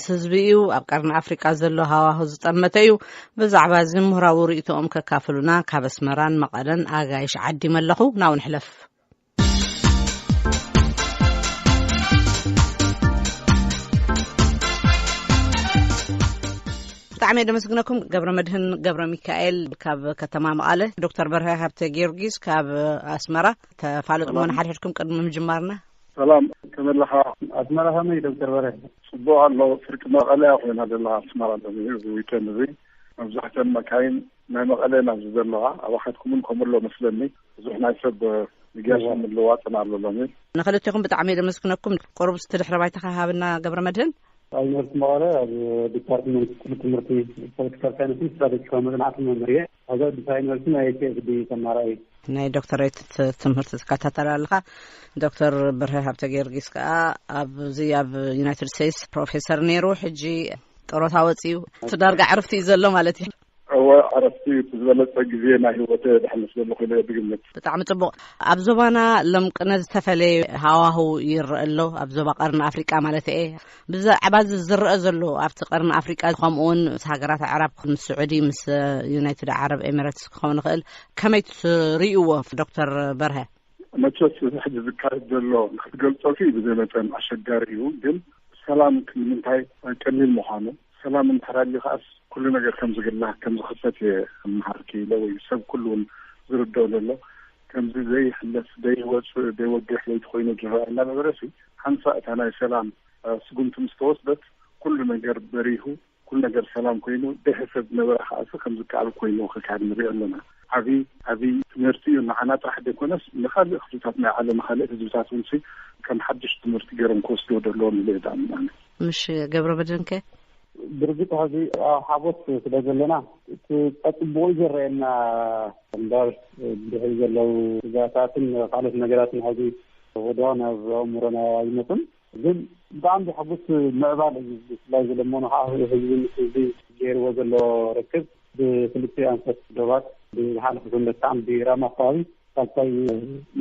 ህዝቢ እዩ፣ ኣብ ቀርኒ ኣፍሪቃ ዘሎ ሃዋሁ ዝጠመተ እዩ። ብዛዕባ እዚ ምሁራዊ ርእይቶኦም ከካፍሉና ካብ ኣስመራን መቐለን ኣጋይሽ ዓዲመ ኣለኹ። ናብኡ ንሕለፍ። ብጣዕሚ እየ ደመስግነኩም። ገብረ መድህን ገብረ ሚካኤል ካብ ከተማ መቐለ፣ ዶክተር በርሀ ሃብተ ጊዮርጊስ ካብ ኣስመራ። ተፋለጡ እሞ ንሓድሕድኩም ቅድሚ ምጅማርና። ሰላም፣ ከመይ ኣለኻ? ኣስመራ ከመይ ዶክተር በርሀ? ጽቡቕ ኣሎ። ፍርቂ መቐለ እያ ኮይና ዘላ ኣስመራ ሎሚ፣ እዚ ዊኬንድ እዚ። መብዛሕተን መካይን ናይ መቐለ ናብዚ ዘለዋ፣ ኣባኻትኩም እውን ከምኡ ኣሎ መስለኒ። ብዙሕ ናይ ሰብ ምግያስን ምልዋጥን ኣሎ ሎሚ። ንኽልቴኹም ብጣዕሚ እየ ደመስግነኩም። ቁሩብ እስቲ ድሕረ ባይታኻ ሃብና ገብረ መድህን። ኣብ ዩኒቨርሲቲ መቐለ ኣብ ዲፓርትመንት ክፍሊ ትምህርቲ ፖለቲካል ሳይንስን ስትራቴጂካዊ መጽናዕትን መምህር እየ። ኣብዚ ኣዲስ ኣበባ ዩኒቨርሲቲ ናይ ፒ ኤች ዲ ተማሃራይ እየ። ናይ ዶክተሬት ትምህርቲ ትከታተል ኣለኻ። ዶክተር በርሀ ሃብተ ጊዮርጊስ ከኣ ኣብዚ ኣብ ዩናይትድ ስቴትስ ፕሮፌሰር ነይሩ፣ ሕጂ ጥሮታ ወጺኡ እቲ ዳርጋ ዕርፍቲ እዩ ዘሎ ማለት እዩ። እወ፣ ዕረፍቲ እዩ። እቲ ዝበለጸ ግዜ ናይ ህይወት ደሕልፍ ዘለኹ ኢለ እየ ዝግምት። ብጣዕሚ ጽቡቕ። ኣብ ዞባና ለምቅነ ዝተፈለየ ሃዋህው ይረአ ኣሎ፣ ኣብ ዞባ ቀርኒ ኣፍሪቃ ማለት እየ። ብዛዕባ እዚ ዝረአ ዘሎ ኣብቲ ቀርኒ ኣፍሪቃ፣ ከምኡ እውን ምስ ሃገራት ኣዕራብ፣ ምስ ስዑዲ፣ ምስ ዩናይትድ ዓረብ ኤሚሬትስ ክኸውን ይኽእል፣ ከመይ ትርእይዎ ዶክተር በርሀ? መቸስ እዚ ሕጂ ዝካየድ ዘሎ ንክትገልጾ ሲ ብዘይ መጠን ኣሸጋሪ እዩ፣ ግን ሰላም ንምንታይ ቀሊል ምዃኑ፣ ሰላም እንድሕር ኣልዩ ከኣስ ኩሉ ነገር ከም ዝግላህ ከም ዝኽፈት እየ እምሃር ክኢለ ወይ ሰብ ኩሉ እውን ዝርድኦ ዘሎ። ከምዚ ዘይሕለፍ፣ ዘይወጽእ፣ ዘይወግሕ ለይቲ ኮይኑ ዝረአ እናነበረ ሲ ሓንሳእ እታ ናይ ሰላም እ፣ ስጉምቲ ምስ ተወስደት ኩሉ ነገር በሪሁ፣ ኩሉ ነገር ሰላም ኮይኑ፣ ደሐ ሰብ ዝነበረ ከኣሲ ከም ዝከኣል ኮይኑ ክካየድ ንሪኦ ኣለና። ዓብዪ ዓብዪ ትምህርቲ እዩ፣ ንዓና ጥራሕ ዘይኮነስ ንኻልእ ክፍልታት ናይ ዓለም፣ ንኻልእ ህዝብታት እውን ሲ ከም ሓድሽ ትምህርቲ ገይሮም ክወስድዎ ዘለዎም ኢለ እየ ዝኣምን ኣነ። ምሽ ገብረ መድህንከ? ብርግጽ ሕዚ ኣብ ሓጎስ ስለ ዘለና እቲ ጸጽቡቑ እዩ ዝረኣየና እምበር፣ ብድሕሪ ዘለዉ ስጋታትን ካልኦት ነገራትን ሕዚ ወዲያው ናብ ኣእምሮና ኣይመጹን። ግን ብጣዕሚ ዘሐጉስ ምዕባል እዩ። ብፍላይ ዝለመኑ ከዓ ህዝቢ ምስ ህዝቢ ገይርዎ ዘሎ ርክብ ብክልቲኡ ኣንፈት ዶባት ብዝሓለፈ ሰንበት ከዓ ብራማ ኣካባቢ ሳልሳይ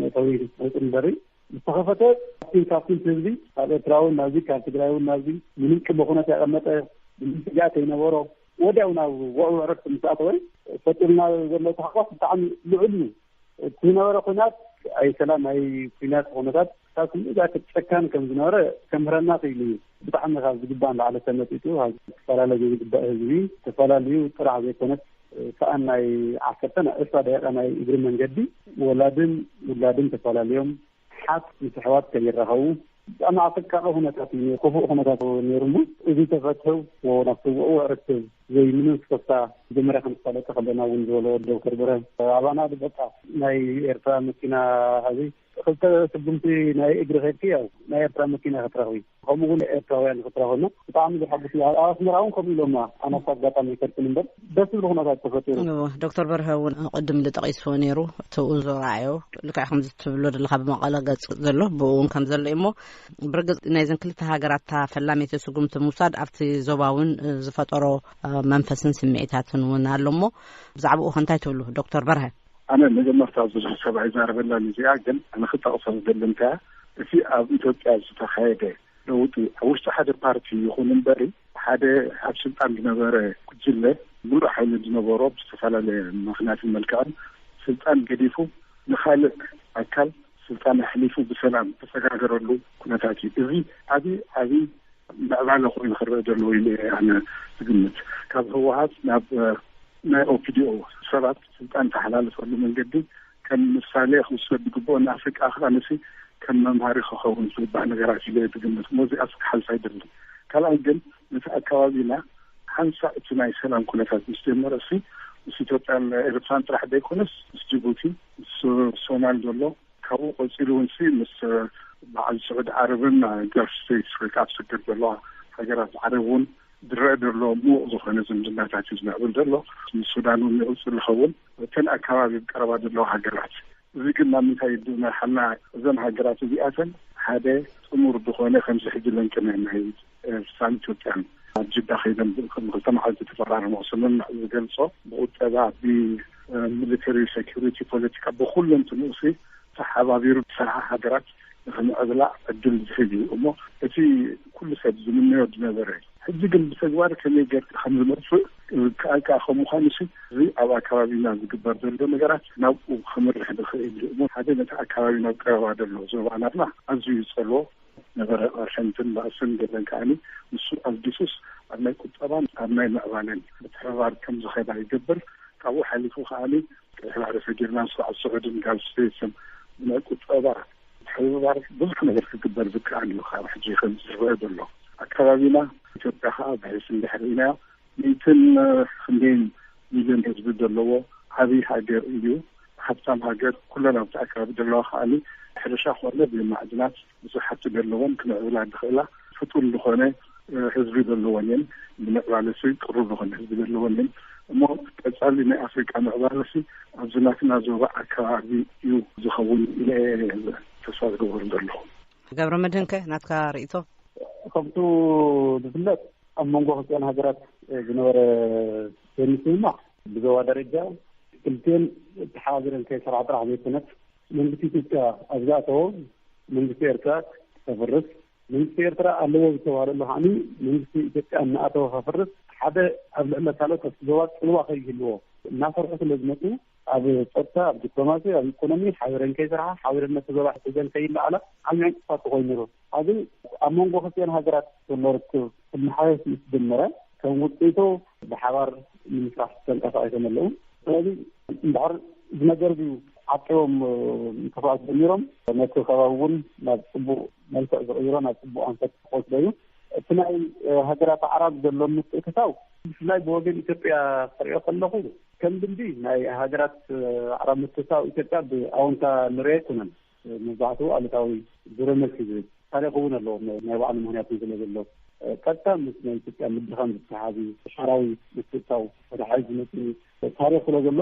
መእተዊ መውፅኢ በሪ ዝተኸፈተ ካብቲ፣ ካብቲ ህዝቢ ካብ ኤርትራ እውን ናብዚ፣ ካብ ትግራይ እውን ናብዚ ምንም ቅድመ ኩነት ያቀመጠ፣ ምንም ስግኣት ከይነበሮ ወዲያው ናብ ውዕዉዕ ዕረፍቲ ምስ ኣተወ ፈጢሩና ዘሎ ታሕጓስ ብጣዕሚ ልዑል እዩ። እቲ ዝነበረ ኩናት፣ ኣይ ሰላም ኣይ ኩናት ኩነታት ካብ ክንድዚኣ ጨካን ከም ዝነበረ ከምህረና ክኢሉ እዩ። ብጣዕሚ ካብ ዝግባእ ንላዕሊ ተመጢጡ፣ ካብ ዝተፈላለየ ዝግባእ ህዝቢ፣ ዝተፈላለዩ ጥራሕ ዘይኮነስ ሰኣን ናይ ዓሰርተ ናይ ዕስራ ደቂቃ ናይ እግሪ መንገዲ ወላድን ውላድን ተፈላለዮም ሓት ምስ ኣሕዋት ከይራኸቡ ብጣዕሚ ኣሰቃቂ ኩነታት እዩ፣ ክፉእ ኩነታት ነይሩ እሞ እዚ ተፈትሑ ናብቲ ውዕውዕ ርክብ ዘይምንም ስክፍታ መጀመርያ ከም ዝሳለጠ ከለና እውን ዝበሎ ዶክተር ብርሃን ኣባና በቃ ናይ ኤርትራ መኪና ሐዚ ክልተ ስጉምቲ ናይ እግሪ ከድኪ ያው ናይ ኤርትራ መኪና ክትረኽቢ ከምኡ እውን ኤርትራውያን ክትረኽብና ብጣዕሚ ዘሐጉስ እዩ። ኣብ ኣስመራ እውን ከምኡ ኢሎማ ኣናሳ ኣጋጣሚ ይፈልጥን እምበር ደስ ዝብል ኩነታት ተፈጢሩ። እዎ፣ ዶክተር በርሀ እውን ቅድም ኢሉ ጠቒስዎ ነይሩ። እቲኡ ዝረኣዮ ልክዕ ከምዚ ትብሎ ዘለኻ ብመቐለ ገጽ ዘሎ ብኡ እውን ከም ዘሎ እዩ እሞ ብርግጽ ናይዘን ክልተ ሃገራት እታ ፈላመይቲ ስጉምቲ ምውሳድ ኣብቲ ዞባ እውን ዝፈጠሮ መንፈስን ስምዒታትን እውን ኣሎ እሞ ብዛዕባኡ ከ እንታይ ትብሉ ዶክተር በርሀ? ኣነ መጀመርታ ብዙሕ ሰብ ኣይዛረበላን እዚኣ፣ ግን ኣነ ክጠቕሶ ዝደሊ እንታይ እቲ ኣብ ኢትዮጵያ ዝተኻየደ ለውጢ ኣብ ውሽጢ ሓደ ፓርቲ ይኹን እምበሪ ሓደ ኣብ ስልጣን ዝነበረ ጉጅለ ሙሉእ ሓይሊ ዝነበሮ ብዝተፈላለየ ምኽንያትን መልክዕን ስልጣን ገዲፉ ንኻልእ ኣካል ስልጣን ኣሕሊፉ ብሰላም ተሰጋገረሉ ኩነታት እዩ። እዚ ዓብዪ ዓብዪ ምዕባለ ኮይኑ ክረአ ዘለዎ ኢለ እየ ኣነ ዝግምት። ካብ ህወሓት ናብ ናይ ኦፒዲኦ ሰባት ስልጣን ተሓላልፈሉ መንገዲ ከም ምሳሌ ክውሰድ ዝግብኦ ንኣፍሪቃ ከኣ ንሲ ከም መምሃሪ ክኸውን ዝግባእ ነገራት ኢለ እየ ዝግምት። እሞ እዚኣስ ክሓልፍ ኣይደልን። ካልኣይ ግን ነቲ ኣካባቢና ሓንሳእ እቲ ናይ ሰላም ኩነታት ምስ ጀመረ ሲ ምስ ኢትዮጵያን ኤርትራን ጥራሕ ዘይኮነስ ምስ ጅቡቲ ምስ ሶማል ዘሎ ካብኡ ቀፂሉ እውን ሲ ምስ በዓል ስዑድ ዓረብን ጋልፍ ስቴትስ ወይ ከዓ ኣብ ሰገር ዘለዋ ሃገራት ዓረብ እውን ዝረአ ዘሎ ምዉቕ ዝኾነ ዝምድናታት እዩ ዝምዕብል ዘሎ። ምስ ሱዳን እውን ይቕፅል ዝኸውን እተን ኣካባቢ ብቀረባ ዘለዋ ሃገራት። እዚ ግን ናብ ምንታይ እዩ ዝመርሓና? እዘን ሃገራት እዚኣተን ሓደ ጥሙር ዝኾነ ከምዚ ሕጂ ለንቅነ ናይ ኤርትራን ኢትዮጵያን ኣብ ጅዳ ከይደም ክልተ መዓልቲ ተፈራረሞ ስምምዕ ዝገልጾ ብቁጠባ ብሚሊተሪ ሴኩሪቲ ፖለቲካ ብኩለንትንኡ ሲ ተሓባቢሩ ዝሰርሓ ሃገራት ንክምዕብላ ዕድል ዝህብ እዩ እሞ እቲ ኩሉ ሰብ ዝምነዮ ዝነበረ ሕጂ ግን ብተግባር ከመይ ጌርካ ከም ዝመጽእ ከኣ ከም ምዃኑ ሲ፣ እዚ ኣብ ኣከባቢና ዝግበር ዘሎ ነገራት ናብኡ ክምርሕ ዝኽእል እዩ። እሞ ሓደ ነቲ ኣከባቢ ናብ ቀረባ ዘሎ ዞባ ናትና ኣዝዩ ይጸልዎ ነበረ። ቅርሕንትን ባእስን ገለን ከኣኒ ንሱ ኣልጊሱስ ኣብ ናይ ቁጠባን ኣብ ናይ ምዕባለን ምትሕብባር ከም ዝኸዳ ይገብር። ካብኡ ሓሊፉ ከኣኒ ቀይሕ ባሕሪ ሰጊርና ንስዑ-፣ ስዑድን ጋልፍ ስቴትስን ብናይ ቁጠባ ምትሕብባር ብዙሕ ነገር ክግበር ዝከኣል እዩ። ካብ ሕጂ ከም ዝረአ ዘሎ ኣከባቢና ኢትዮጵያ ከኣ ብሕይሲ እንድሕር ኢናዮ፣ ሚእትን ክንደይን ሚልዮን ህዝቢ ዘለዎ ዓብዪ ሃገር እዩ። ሃብታም ሃገር፣ ኩለን ኣብቲ ኣከባቢ ዘለዋ ከኣኒ ሕርሻ ኮነ ብማዕድናት ብዙሓት ዘለወን ክምዕብላ ዝኽእላ ፍጡን ዝኾነ ህዝቢ ዘለወን እየን። ንምዕባለ ሲ ቅሩብ ዝኾነ ህዝቢ ዘለወን እየን። እሞ ቀጻሊ ናይ ኣፍሪቃ ምዕባለ ሲ ኣብዚ ናትና ዞባ ኣከባቢ እዩ ዝኸውን ኢለ እየ ተስፋ ዝገብር ዘለኹ። ገብረ መድህንከ ናትካ ርእይቶ? ከምቱ ዝፍለጥ ኣብ መንጎ ክልቲኣን ሃገራት ዝነበረ ዘይምስምማዕ ብዞባ ደረጃ ክልቲአን ተሓባቢረን ከይሰርሓ ጥራሕ ዘይኮነስ መንግስቲ ኢትዮጵያ ኣብ ዝኣተዎ መንግስቲ ኤርትራ ከፍርስ፣ መንግስቲ ኤርትራ ኣለዎ ዝተባህለሉ ከዓኒ መንግስቲ ኢትዮጵያ እናኣተወ ከፍርስ፣ ሓደ ኣብ ልዕሊ ካልኦት ኣብቲ ዞባ ጽልዋ ከይህልዎ እናፈርሑ ስለ ዝመጹ ኣብ ጸጥታ፣ ኣብ ዲፕሎማሲ፣ ኣብ ኢኮኖሚ ሓቢረን ከይሰርሓ፣ ሓቢረን ነቲ ዞባ ሒዘን ከይለዓላ ዓቢ ዕንቅፋት ኮይኑ ነይሩ። ኣብዚ ኣብ መንጎ ክልቲአን ሃገራት ዘሎ ርክብ ክመሓየሽ ምስ ጀመረ ከም ውጽኢቱ ብሓባር ንምስራሕ ተንቀሳቒሶም ኣለዉ። ስለዚ እንድሕር እዚ ነገር እዚ ዓቂቦም ምንቅስቓስ ጀሚሮም ነቲ ከባቢ እውን ናብ ጽቡቕ መልክዕ ዝቕይሮ ናብ ጽቡቕ ኣንፈት ክወስዶ እዩ። እቲ ናይ ሃገራት ኣዕራብ ዘሎ ምትእትታው ብፍላይ ብወገን ኢትዮጵያ ክሪኦ ከለኹ ከም ልምዲ ናይ ሃገራት ኣዕራብ ምትእትታው ኢትዮጵያ ብኣወንታ ንሪኦ ኣይኮነን። መብዛሕትኡ ኣሉታዊ ግብረ መልሲ ዝህብ ታሪኽ እውን ኣለዎም። ናይ ባዕሉ ምኽንያት እውን ስለ ዘሎ ቀጥታ ምስ ናይ ኢትዮጵያ ምድኻም ዝተሓሓዝ እዩ። ሓራዊ ምትእትታው ወደ ሓይል ዝመጽእ ታሪኽ ስለ ዘሎ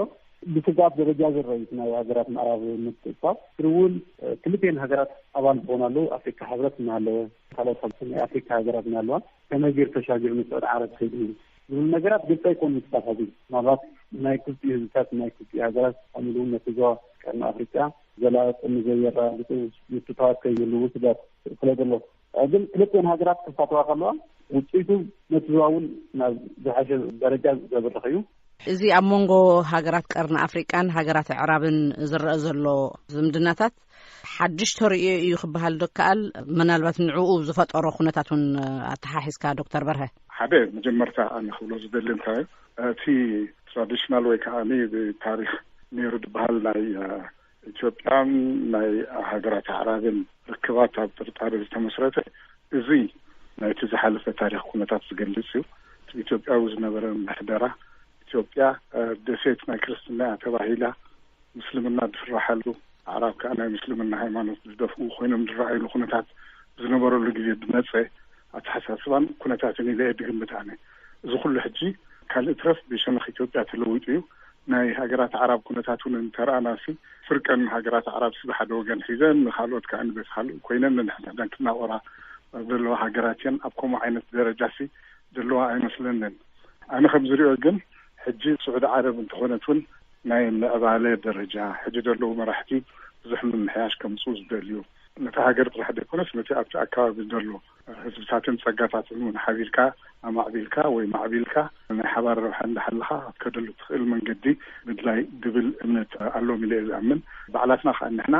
ብስግኣት ደረጃ ዝረኣዩ ናይ ሃገራት ምዕራብ ምትእትታው ግን እውን ክልቲኤን ሃገራት ኣባል ዝኾናሉ ኣፍሪካ ሕብረት እናሃለወ ካልኦት ናይ ኣፍሪካ ሃገራት እናሃለዋ ከመይ ገይሩ ተሻጊሩ ንስዑድ ዓረብ ከይዱ ዝብል ነገራት ግልፂ ኣይኮኑ ክሳብ ሕዚ። ምናልባት ናይ ክልቲኡ ህዝብታት ናይ ክልቲኡ ሃገራት ኣሚሉ እውን ነቲ ዞባ ቀርኒ ኣፍሪካ ዘላቂ ንዘየረጋግፁ ምትእትታዋት ከይህልው ስጋት ስለ ዘሎ ግን ክልቲኤን ሃገራት ክሳተፋ ከለዋ ውፅኢቱ ነቲ ዞባ እውን ናብ ዝሓሸ ደረጃ ዘብርኽ እዩ። እዚ ኣብ መንጎ ሃገራት ቀርኒ ኣፍሪቃን ሃገራት ኣዕራብን ዝረአ ዘሎ ዝምድናታት ሓድሽ ተርእዮ እዩ ክበሃል ዶ ይከኣል? ምናልባት ንዕኡ ዝፈጠሮ ኩነታት እውን ኣተሓሒዝካ ዶክተር በርሀ። ሓደ መጀመርታ ኣነ ክብሎ ዝደሊ እንታይ እቲ ትራዲሽናል ወይ ከዓ ብታሪክ ነይሩ ዝበሃል ናይ ኢትዮጵያን ናይ ሃገራት ኣዕራብን ርክባት ኣብ ጥርጣሬ ዝተመስረተ እዚ ናይቲ ዝሓለፈ ታሪክ ኩነታት ዝገልጽ እዩ። እቲ ኢትዮጵያዊ ዝነበረ ምሕደራ ኢትዮጵያ ደሴት ናይ ክርስትና እያ ተባሂላ ምስልምና ዝፍራሓሉ ኣዕራብ ከዓ ናይ ምስልምና ሃይማኖት ዝደፍኡ ኮይኖም ዝረኣይሉ ኩነታት ዝነበረሉ ግዜ ዝመፀ ኣተሓሳስባን ኩነታትን ኢለ እየ ዝግምት ኣነ። እዚ ኩሉ ሕጂ ካልእ ትረፍ ብሸነኽ ኢትዮጵያ ተለዊጡ እዩ። ናይ ሃገራት ኣዕራብ ኩነታት እውን እንተረኣናሲ ፍርቀን ሃገራት ኣዕራብ ሲ ብሓደ ወገን ሒዘን ንካልኦት ከዓ ንበት ካልእ ኮይነን ንሕንሕደን ክናቆራ ዘለዋ ሃገራት እየን። ኣብ ከምኡ ዓይነት ደረጃ ሲ ዘለዋ ኣይመስለንን። ኣነ ከም ዝሪኦ ግን ሕጂ ስዑዲ ዓረብ እንተኾነት እውን ናይ ምዕባለ ደረጃ ሕጂ ዘለዉ መራሕቲ ብዙሕ ምምሕያሽ ከምፅኡ ዝደልዩ ነቲ ሃገር ጥራሕ ዘይኮነስ ነቲ ኣብቲ ኣካባቢ ዘሎ ህዝብታትን ጸጋታትን እውን ሓቢርካ ኣማዕቢልካ ወይ ማዕቢልካ ናይ ሓባር ረብሓ እንዳሓለኻ ክትከደሉ ትኽእል መንገዲ ምድላይ ዝብል እምነት ኣሎም ኢለ እየ ዝኣምን። ባዕላትና ከዓ ንሕና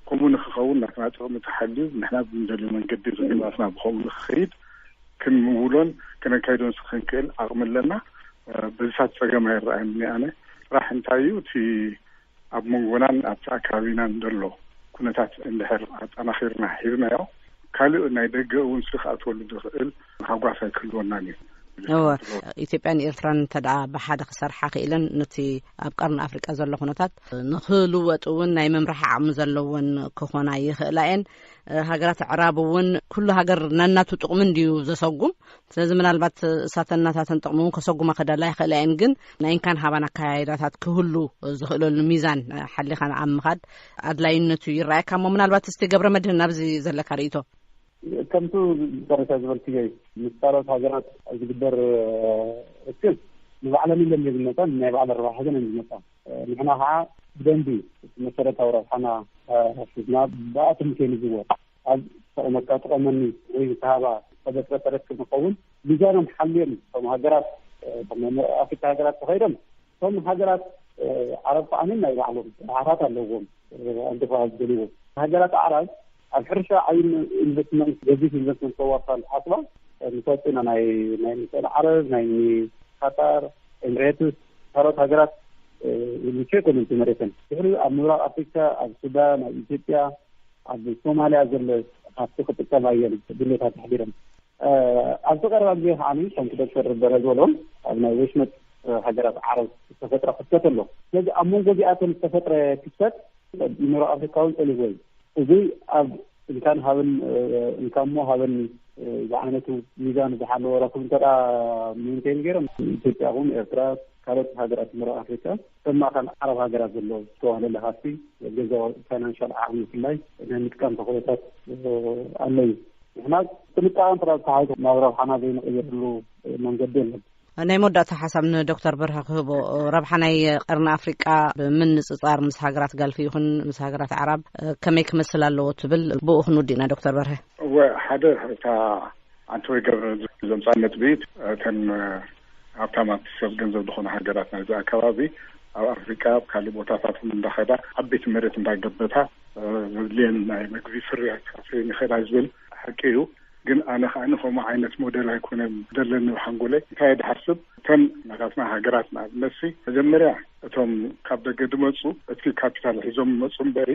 ከምኡ ንክኸውን ናትና ጥቕሚ ተሓልዩ ንሕና ብንደልዩ መንገዲ ርክባትና ብከምኡ ንክኸይድ ክንምውሎን ክነካይዶን ክንክእል ዓቕሚ ኣለና። በዚታት ጸገም ኣይረኣየኒ ኣነ። ጥራሕ እንታይ እዩ እቲ ኣብ መንጎናን ኣብቲ ኣከባቢናን ዘሎ ኩነታት እንድሕር ኣጠናኺርና ሒዝናዮ ካልእ ናይ ደገ እውን ሲ ክኣትወሉ ዝኽእል ሃጓፍ ኣይክህልወናን እዩ። እወ፣ ኢትዮጵያን ኤርትራን እንተ ደኣ ብሓደ ክሰርሓ ክኢለን ነቲ ኣብ ቀርኒ ኣፍሪቃ ዘሎ ኩነታት ንክልወጥ እውን ናይ ምምራሕ ዓቕሚ ዘለወን ክኾና ይኽእላ እየን። ሃገራት ኣዕራብ እውን ኩሉ ሃገር ነናቱ ጥቕሚ እንድዩ ዘሰጉም። ስለዚ ምናልባት እሳተን ናታተን ጥቕሚ እውን ከሰጉማ ክደላ ይኽእላ እየን። ግን ናይ እንካን ሃባን ኣካያይዳታት ክህሉ ዝኽእለሉ ሚዛን ሓሊኻ ኣብ ምኻድ ኣድላይነቱ ይረኣየካ እሞ ምናልባት እስቲ ገብረ መድህን ኣብዚ ዘለካ ርእይቶ። ከምቱ መጨረሻ ዝበልክዮ እዩ። ምስ ካልኦት ሃገራት ዝግበር ርክብ ንባዕለን ኢለን ዝመፃ ናይ ባዕለን ረብሓ ሒዘን እየን ዝመፃ። ንሕና ከዓ ብደንቢ መሰረታዊ ረብሓና ሒዝና ብኣቶም ከይንዝወር ኣብ ተቐመጥካ ጥቀመኒ ወይ ዝተሃባ ዝተበስረ ተረክብ ንኸውን። ሚዛኖም ሓልዮም እቶም ሃገራት፣ እ፣ እቶም ናይ ኣፍሪካ ሃገራት ተኸይዶም፣ እቶም ሃገራት፣ እ፣ ዓረብ ከዓኒ ናይ ባዕሎም ስርዓታት ኣለዎም። እ፣ ኣንተ ዝደልዎ ሃገራት ኣዕራብ ኣብ ሕርሻ ዓብዪ ኢንቨስትመንት፣ ገዚፍ ኢንቨስትመንት ከዋፋ ዝሓስባ፣ እ፣ ንፈልጥ ኢና። ናይ፣ ናይ ምስራቅ ዓረብ፣ ናይ ቃጣር፣ ኤምሬትስ፣ ካልኦት ሃገራት፣ እ፣ ምቹ ኣይኮነን እቲ መሬተን። ድሕሪ ኣብ ምብራቅ ኣፍሪካ፣ ኣብ ሱዳን፣ ኣብ ኢትዮጵያ፣ ኣብ ሶማልያ ዘሎ ሃፍቲ ክጥቀም ኣየን ድሌታት ኣሕዲሮም። እ፣ ኣብዚ ቀረባ ግዜ ከዓኒ ከምቲ ዶክተር በርሀ ዝበሎ ኣብ ናይ ወሽመጥ፣ እ፣ ሃገራት ዓረብ ዝተፈጥረ ክስተት ኣሎ። ስለዚ ኣብ መንጎ እዚኣተን ዝተፈጥረ ክስተት ምብራቅ ኣፍሪካ እውን ጸሊዎ እዩ። እዚ ኣብ እንካን ሃብን፣ እ፣ እንካ እሞ ሃብን፣ እ፣ ዝዓይነቱ ሚዛን ዝሓለወ ረክብ እንተ ደኣ ሜንቴን ገይሮም፣ ኢትዮጵያ እውን ኤርትራ፣ ካልኦት ሃገራት ምብራቅ ኣፍሪካ፣ ከም ማእከል ዓረብ ሃገራት ዘሎ ዝተዋህለለ ሃፍቲ፣ ገንዘባዊ ፋይናንሻል ዓቕሚ ብፍላይ ናይ ምጥቃም ተኽእሎታት፣ እ፣ ኣሎ እዩ። ንሕና ጥንቃቐ እንተ ተሓይዞ ናብ ረብሓና ዘይንቕይረሉ መንገዲ የለን። ናይ መወዳእታ ሓሳብ ንዶክተር በርሀ ክህቦ፣ ረብሓ ናይ ቀርኒ ኣፍሪቃ ብምንጽጻር ምስ ሃገራት ጋልፊ ይኹን ምስ ሃገራት ኣዕራብ፣ እ፣ ከመይ ክመስል ኣለዎ ትብል? ብኡ ክንውድእ ኢና ዶክተር በርሀ። እወ፣ ሓደ እታ ኣንተ ወይ ገብረ ዘምጻ ነጥቢ፣ እተን፣ እ፣ ሃብታማት ሰብ ገንዘብ ዝኾነ ሃገራት ናይዚ ኣከባቢ ኣብ ኣፍሪቃ ኣብ ካልእ ቦታታት እውን እንዳኸዳ ዓበይቲ መሬት እንዳገበታ፣ እ፣ ዘድልየን ናይ መግቢ ፍርያት ኣፍርየን ይኸዳ ዝብል ሓቂ እዩ። ግን ኣነ ከኣ ከምኡ ዓይነት ሞዴል ኣይኮነን ዘለኒ ብሓንጎለይ። እንታይ እየ ዝሓስብ? እተን ናታትና ሃገራት ንኣብነት ሲ፣ መጀመርያ እቶም ካብ ደገ ዝመጹ እቲ ካፒታል ሒዞም ይመጹ እምበሪ፣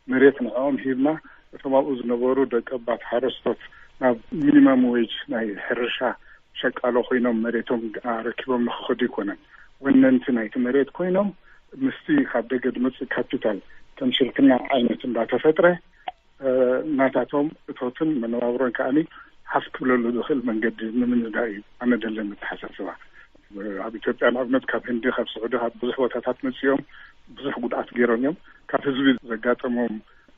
መሬት ንዕኦም ሂብና፣ እቶም ኣብኡ ዝነበሩ ደቀባት ሓረስቶት ናብ ሚኒማም ዌጅ ናይ ሕርሻ ሸቃሎ ኮይኖም መሬቶም ኣረኪቦም ንክኸዱ ኣይኮነን። ወነንቲ ናይቲ መሬት ኮይኖም፣ ምስቲ ካብ ደገ ዝመጽእ ካፒታል ከም ሽርክና ዓይነት እንዳተፈጥረ፣ እ፣ ናታቶም እቶትን መነባብሮን ከኣኒ ሓፍ ክብለሉ ዝኽእል መንገዲ ንምንዳእ እዩ ኣነ ዘለኒ ኣተሓሳስባ። ኣብ ኢትዮጵያ ንኣብነት ካብ ህንዲ፣ ካብ ስዑዲ፣ ካብ ብዙሕ ቦታታት መጺኦም ብዙሕ ጉድኣት ገይሮም እዮም። ካብ ህዝቢ ዘጋጠሞም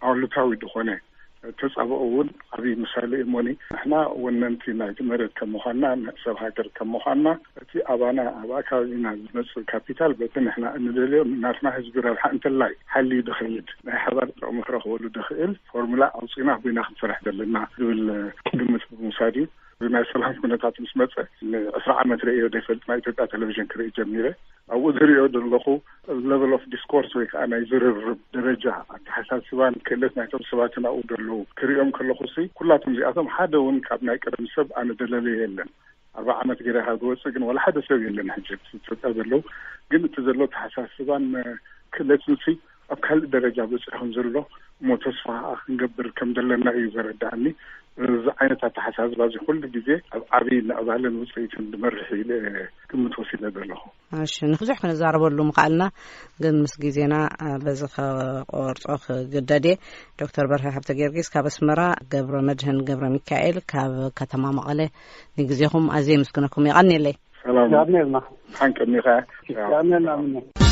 ኣሉታዊ ዝኾነ ተጻብኦ እውን ዓብዪ ምሳሌ እዩ። እሞኒ ንሕና ወነንቲ ናይቲ መሬት ከም ምዃንና፣ ሰብ ሃገር ከም ምዃንና፣ እቲ ኣባና ኣብ ኣካባቢና ዝመጽእ ካፒታል በቲ ንሕና እንደልዮ ናትና ህዝቢ ረብሓ እንተላይ ሓልዩ ዝኸይድ፣ ናይ ሓባር ጥቕሚ ክረኽበሉ ዝኽእል ፎርሙላ ኣውጺና ኮይና ክንሰርሕ ዘለና ዝብል ግምት ብምውሳድ እዩ። እዚ ናይ ሰላም ኩነታት ምስ መጸ ንዕስራ ዓመት ርእዮ ዘይፈልጥ ናይ ኢትዮጵያ ቴሌቪዥን ክርኢ ጀሚረ። ኣብኡ ዝርእዮ ዘለኹ ሌቨል ኦፍ ዲስኮርስ ወይ ከዓ ናይ ዝርርብ ደረጃ ኣተሓሳስባን ክእለት ናይቶም ሰባትን ኣብኡ ዘለዉ ክርእዮም ከለኹ ሲ፣ ኩላቶም እዚኣቶም ሓደ እውን ካብ ናይ ቀደም ሰብ ኣነ ደለለዮ የለን። ኣርባዓ ዓመት ገይረ ካብ ዝወፅእ ግን ዋላ ሓደ ሰብ የለን ሕጂ ኢትዮጵያ ዘለዉ። ግን እቲ ዘሎ ኣተሓሳስባን ክእለትን ሲ ኣብ ካልእ ደረጃ በፂሑ ከም ዘሎ እሞ ተስፋ ክንገብር ከም ዘለና እዩ ዘረድኣኒ። እዚ ዓይነት ኣተሓሳስባ እዚ ኩሉ ግዜ ኣብ ዓብዪ ምዕባለን ውፅኢትን ዝመርሕ ኢለ ግምት ወሲደ ዘለኹ። እሺ፣ ንብዙሕ ክንዛረበሉ ምኽኣልና፣ ግን ምስ ግዜና፣ አ፣ በዚ ከቆርጾ ክግደድ እየ። ዶክተር በርሀ ሃብተ ጊዮርጊስ ካብ ኣስመራ፣ ገብረ መድህን ገብረ ሚካኤል ካብ ከተማ መቐለ፣ ንግዜኹም ኣዝየ የመስግነኩም። የቐንየለይ። ሰላም። የቐንየልና። ሓንቀኒኻ። የቐንየልና።